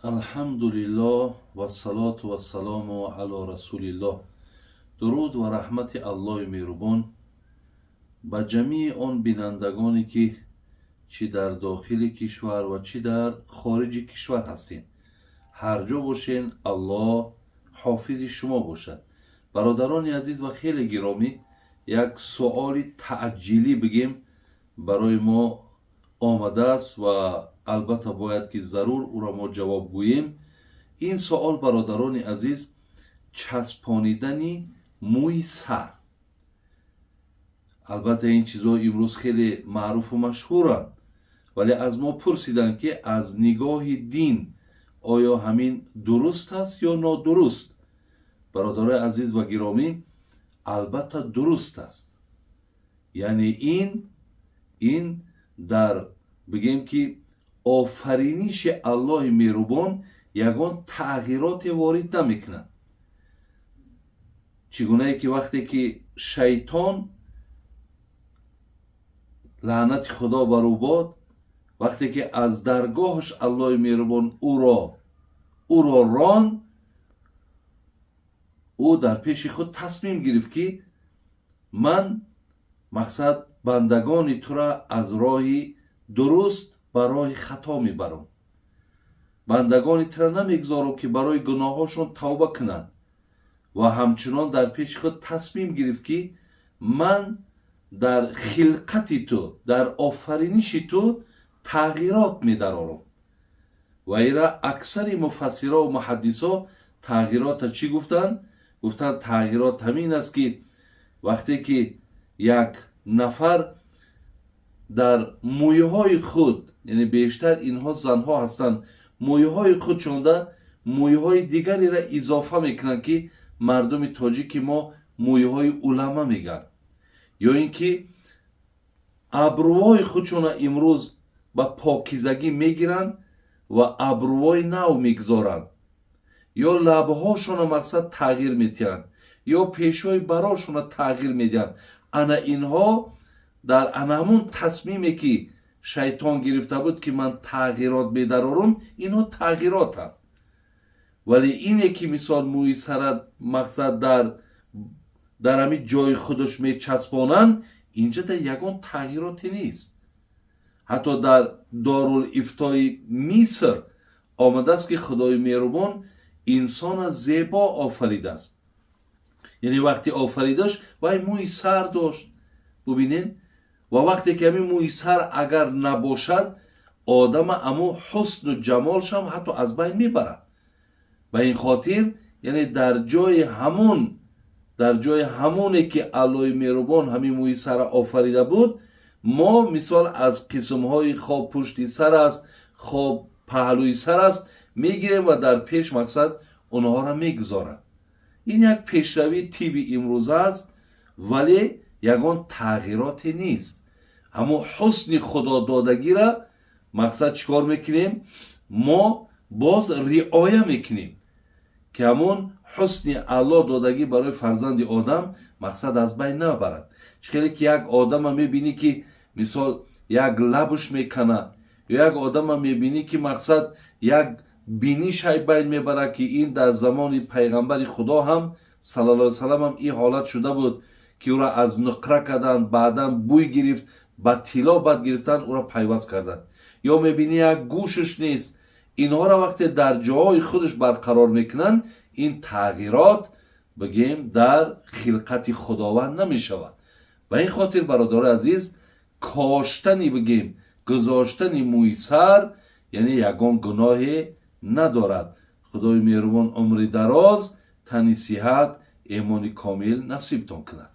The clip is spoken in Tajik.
Алҳамдулиллоҳ вассалоту вассалому ало расулиллоҳ. Дуруд ва раҳмати Аллоҳи меҳрубон ба ҷамии он бинандагоне, ки чӣ дар дохили кишвар ва чӣ дар хориҷи кишвар ҳастед. Ҳар ҷо бошен, Аллоҳ ҳофизи шумо бошад. Бародарони азиз ва хеле гиромӣ, як суоли таъҷилӣ, бигем, барои мо омадааст ва албатта бояд ки зарур ӯро мо ҷавоб гӯем. Ин суол, бародарони азиз, часпонидани мӯи сар. Албатта, ин чизҳо имрӯз хеле маъруфу машҳуранд, вале аз мо пурсиданд, ки аз нигоҳи дин оё ҳамин дуруст аст ё нодуруст. Бародарои азиз ва гиромӣ, албатта, дуруст аст. Яъне ин дар, бигем ки, офариниши Аллоҳи меҳрубон ягон тағйироте ворид намекунад. Чӣ гунае ки вақте ки шайтон, лаънати Худо бар ӯ бод, вақте ки аз даргоҳаш Аллоҳи меҳрубон ӯро ронд, ӯ дар пеши худ тасмим гирифт, ки ман, мақсад, бандагони тура аз роҳи дуруст ба роҳи хато мебарам, бандагони тура намегузорам, ки барои гуноҳҳошон тавба кунанд. Ва ҳамчунон дар пеши худ тасмим гирифт, ки ман дар хилқати ту, дар офариниши ту тағйирот медарорам. Ва ира аксари муфассиро ва муҳаддисо тағйирота чӣ гуфтанд? Гуфтанд, тағйирот ҳамин аст, ки вақте ки як нафар дар мӯйҳои худ, яъне бештар инҳо занҳо ҳастанд, мӯйҳои худ чонда мӯйҳои дигареро изофа мекунанд, ки мардуми тоҷики мо мӯйҳои улама мегӯянд, ё ин ки абрӯҳои худшона имрӯз ба покизагӣ мегиранд ва абрӯҳои нав мегузоранд, ё лабҳошона, мақсад, тағйир медиҳанд, ё пешҳои барошона тағйир медиҳанд. Ана инҳо дар ана ҳамун тасмиме, ки шайтон гирифта буд, ки ман тағйирот медарорум, инҳо тағйиротанд. Вале ине ки, мисол, мӯи сарат, мақсад, дар ҳамин ҷои худаш мечаспонанд, инҷа дар ягон тағйироте нест. Ҳатто дар Дорулифтои Миср омадааст, ки Худои меҳрубон инсона зебо офаридааст. Яъне вақте офаридаш, вай мӯи сар дошт. Бубинед, ва вақте ки ҳамин мӯи сар агар набошад, одама аму ҳусну ҷамолшам ҳатто аз байн мебарад. Ба ин хотир, яъне дар ҷои ҳамоне ки Аллоҳи меҳрубон ҳамин мӯи сара офарида буд, мо, мисол, аз қисмҳои хоб пушти сар аст, хоб паҳлӯи сар аст, мегирем ва дар пеш, мақсад, онҳоро мегузорад. Ин як пешравии тибби имрӯза аст, вале ягон тағйироте нест. Ҳамун ҳусни худододагира, мақсад, чӣ кор мекунем? Мо боз риоя мекунем, ки ҳамун ҳусни Аллоҳ додагӣ барои фарзанди одам, мақсад, аз байн набарад. Чӣ хеле ки як одама мебинӣ, ки, мисол, як лабуш мекана, ё як одама мебинӣ, ки, мақсад, як бинишай байн мебарад, ки ин дар замони пайғамбари Худо ҳам, саллаллоҳу салам, ҳам ин ҳолат шуда буд, ки ӯро аз нуқра карданд, баъдан бӯй гирифт, ба тилло бад гирифтанд, ӯро пайваст карданд. Ё мебинӣ, як гӯшаш нест. Инҳоро вақте дар ҷоҳои худаш барқарор мекунанд, ин тағйирот, бигем, дар хилқати Худованд намешавад. Ба ин хотир, бародари азиз, коштани, бигем, гузоштани мӯи сар, яъне ягон гуноҳе надорад. Худои меҳрубон умри дароз, тани сиҳат, эмони комил насибтон кунад.